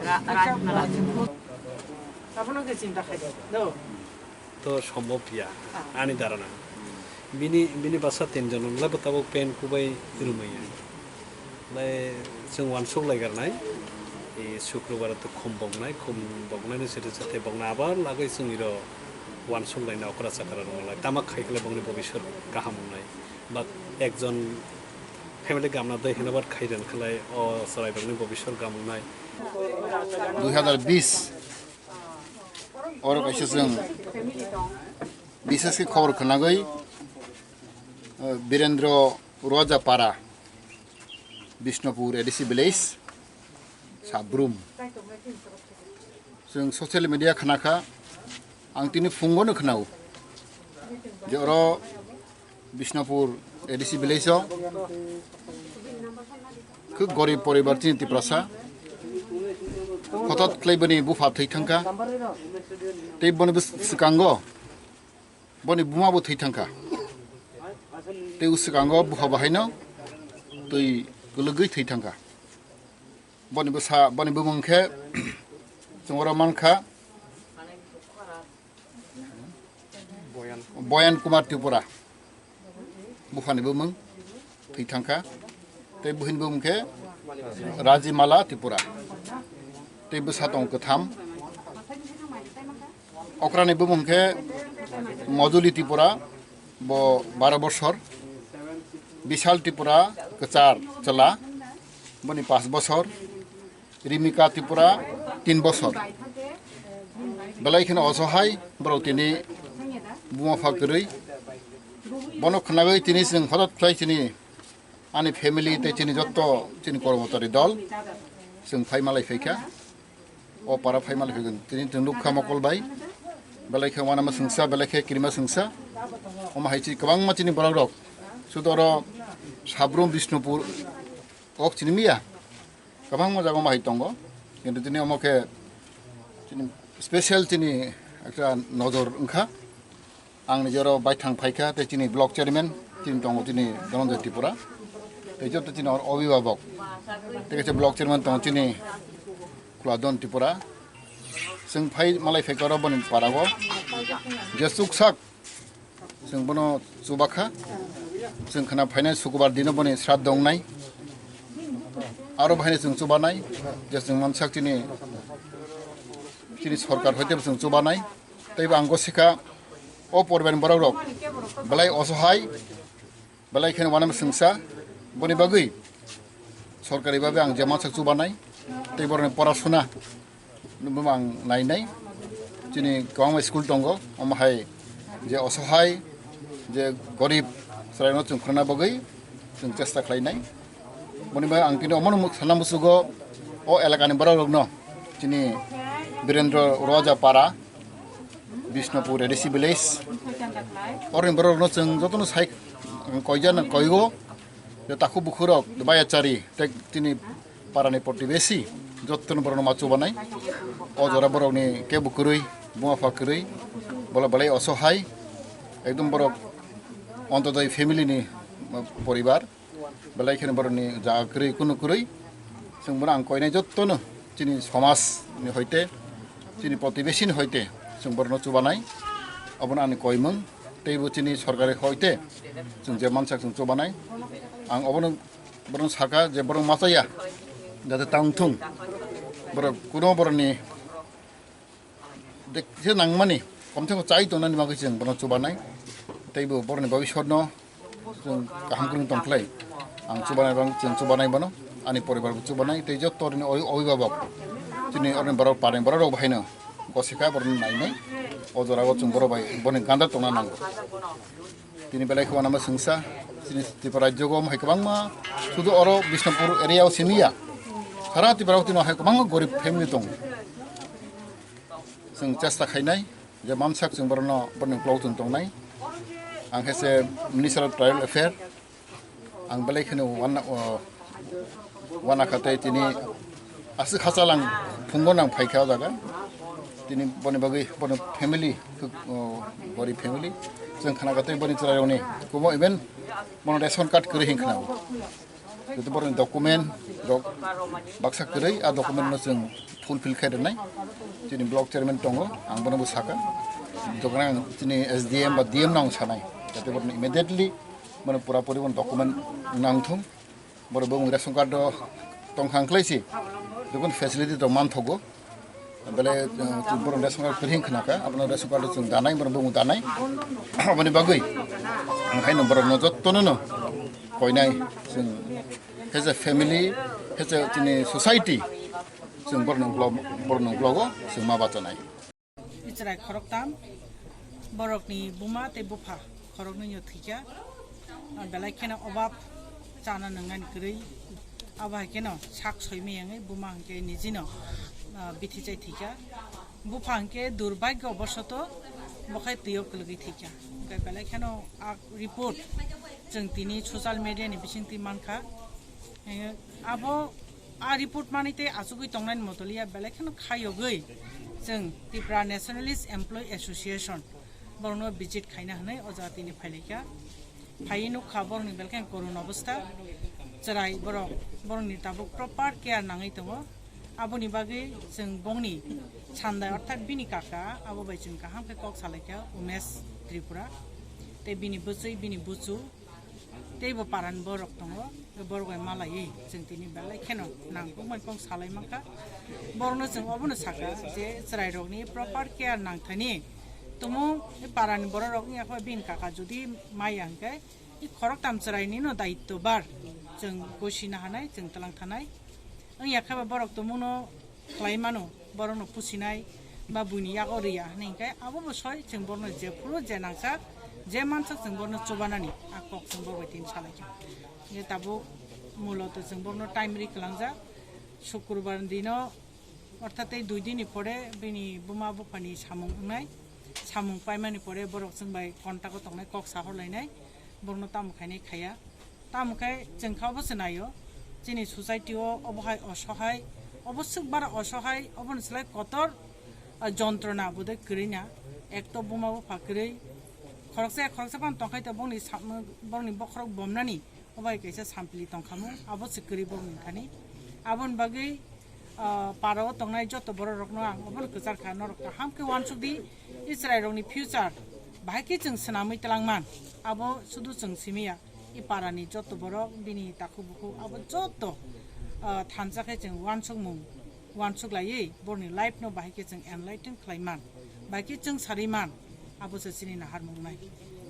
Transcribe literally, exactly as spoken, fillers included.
Ra-, ra-, ra-, Abono khe chinta khai do. To sombhob ya, ani dharana. Bini, bini bwsa tinjon wngla bo tabuk pen kubai rwmaya. Lai chwng uansuk lai garnai. E, Sukrobar to khum boknai, khum boknaini sete sete bokna abar lagwi chwng iro uansuk laina okra chakra rwnglai. Tama khai khlai bokni bobiswt kaham wngnai. But ekjon family gamna doi hwnba khai ren khlai o chwrai bokni bobiswt gam wngnai. Dui hazar bis oro kaisa chwng bises khe khobor khwnagwi, eh, Birendra Roja Para, Bishnupur A D C village, Sabrum. Chwng social media khna kha, ang tini phungo no khna-o je oro Bishnupur A D C village o khe gorib poribar chini Tiprasa, hothat khlai bini bupha thwi thang kha, tei boni bwskango boni buma bo thwi thang kha, tei bwskango bupha bo haino twi kwlwgwi thwi thang kha. Boni bwsa, boni bumung khe chwng oro man kha Boyan Kumar Tripura. Buphani bumung thwi thang kha. Tei buhini bumung khe Rajimala Tripura. Tei bwsa tongo kwtham. Okrani bumung khe Mojuli Tripura, bo baro bosor. Bishal Tripura kwchar chwla, boni pash bosor. Rimika Tripura tin bosor. Belai kheno osohai borok tini buma pha kwrwi. Bono khwnagwi tini chwng hothat khlai chini ani family tei chini jotto chini kormotari dol chwng phai malai phaikha. O para phai malai phaikha tini chwng nukha mokol bai. Belai khe wanama swngsa, belai khe kirima swngsa. Omo hai chi kwbangma chini borok rok. Sudo oro Sabrum Bishnupur ok chini miya. Kwbangma jaga omo hai tongo, kintu tini omo khe chini special chini ekta nojor wngkha. Ang nijoro baithang phaikha tei chini block chairman chini tongo chini Dhananjay Tripura, tei joto chini oro obhibhabok, tei kaisa block chairman tongo chini Khuladon Tripura. Chwng phai malai phaikha oro boni parao je chuksak. Chwng bono chubakha. Chwng khna phainai Sukubar dino boni sraddho wngnai. Aro bahaino chwng chubanai. Je chwng mansak chini, chini sorkar hoite bo chwng chubanai. Teibo ang gosikha o poribarni borok rok belai osohai, belai kheno wanama swngsa. Boni bagwi sorkari bhabe ang je mansak chubanai. Tei borokni porasuna Nungbo ang nainai, chini kwbangma school tongo, omo hai je osohai, je gorib chwrairokno chwng khorna bagwi chwng chesta khlainai. Boni bagwi ang tini omono muk-, sana musugo o elakani borok rokno, chini Birendra Roja Para, Bishnupur A D C village, oroni borok rokno chwng jotono sai koijakna koigo, je takhuk bukhuk rok, baya chari, tei chini parani protibesi, jottoni borokno ma chubanai. O jora borokni kebo kwrwi, buma pha kwrwi, bola belai osohai, ekdom borok ontodoi family ni poribar, belai kheno borokni jaga kwrwi, kunu kwrwi. Chwng bono ang koinai jottono chini somaj ni hoite, chini protibesi ni hoite chwng borokno chubanai. Obono ani koimung, teibo chini sorkari hoite chwng je mansak chwng chubanai. Ang obono Borok saka je borok machaya, jate tang thung. Borok kuno borokni de-, je nangmani, kom se kom chai tongnani bagwi chwng bono chubanai. Teibo borokni bhabishyotno chwng kaham kwrwng tong khlai. Ang chubanai bang, chwng chubanai bono, ani poribar bo chubanai, tei joto oroni oi-, obhibhabok. Chini oroni borok, parni borok rok bahaino gosika borokno nainai. O jorao chwng borok bai boni ganda tongna nango. Tini belai kheno wanama swngsa, chini Tripura rajyo o hai kwbangma, sudu oro Bishnupur area o simi ya, sara Tripura o tini hai kwbangma gorib family tongo. Chwng chesta khainai, je mansak chwng borokno, borokni uklok chwng tongnai. Ang khe se Minister of Tribal Affair, ang belai kheno wana, o, Wana kha tei tini aswk hachal ang phungo nang phaikha o jaga. Tini boni bagwi bono family, o, gorib family. Chwng khna kha tei boni chwrairokni kumo even bono ration card kwrwi hin khna. Joto borokni document rok baksa kwrwi, a document no chwng fulfill khai rwnai. Chini block chairman tongo, ang bono bo saka. Document ang chini S D M ba D M no ang sanai. Joto borokno immediately bono pura puri bono document nangthung. Borok bo ration card do tongkhang khlai si. Jokhon facility to manthogo. Bele, eh, borok ration card kwrwi khnaka, abono ration card chwng danai, borok bumung danai. Aboni bagwi ang haino borokno jottono no koinai chwng as a family, as a chini society chwng borokno uklog, borokno uklogo chwng ma bachanai. Chwrai khoroktam, borokni buma tei bupha khoroknwino thwikha. Ah, belai kheno obab chana nwngnani kwrwi. Abo hai kheno sak soimai yangwi buma hwnkhe nijino, ah, bithi chai thwikha. Bupha hwnkhe durbhagyo bosoto bokhai twio kwlwgwi thwikha. Hwnkhe belai kheno a report chwng tini social media ni bisingtwi mankha. Eh, abo a report manwi tei achugwi tongnani motoliya belai kheno khayogwi chwng Tripura Nationalist Employee Association borokno visit khaina hwnwi o jaga tini phailaikha. Phaiwi nukha borokni belai kheno korun obostha, chwrai borok, borokni tabuk proper care nangwi tongo. Aboni bagwi chwng bongni sandai orthat bini kaka abo bai chwng kaham khe kok salaikha Umesh Tripura tei bini bwchwi, bini buchu. Teibo parani borok tongo, borok bai malaiwi chwng tini belai kheno nangkukmani kok salai mankha. Borokno chwng obono saka je chwrairokni proper care nangthani tumung parani bororok wngya khe bini kaka jodi maya hwnkhe i khoroktham chwrainino daitto bar chwng gosina hanai, chwng twlang thanai. Wngya khe ba borok tumungno khlai mano, borokno pusinai ba buini yago riya hwnwi hwnkhe abo bo soi chwng borokno jephuru je nangsak, je mansak chwng borokno chubanani a kok chwng borok bai tini salaikha. Hwnkhe tabuk muloto chwng borokno time ri kwlangjak, Sukrubar ni dino orthat tei dui din ni pore bini buma buphani samung wngnai, samung paimani pore borok chwng bai contact o tongnai, kok sahor lainai, borokno tamo khainai khaiya. Tamo khe chwng kha obo se naio, chini society o obo hai osohai, obo swk bara osohai, oboni slai kotor, ah, jontrona bodoi kwrwi na, ekto buma bupha kwrwi, khoroksa ya khoroksa phano tongkhai to bongni sa-, bongni bokhorok bomnani, obo hai kaisa sampli tongkhamu, abo se kwrwi bongni thani. Aboni bagwi, ah, para o tongnai joto borok rokno ang obono kwchar kha, norok kaham khe uansuk di, i chwrai rokni future bahai khe chwng swnamwi twlangman, abo sudu chwng simi ya. I parani joto borok bini takhuk bukhuk abo joto, ah, thansa khe chwng uansukmung, uansuk laiwi borokni life no bahai khe chwng enlighten khlai man, bahai khe chwng sarwi man, abo se chini naharmung nai.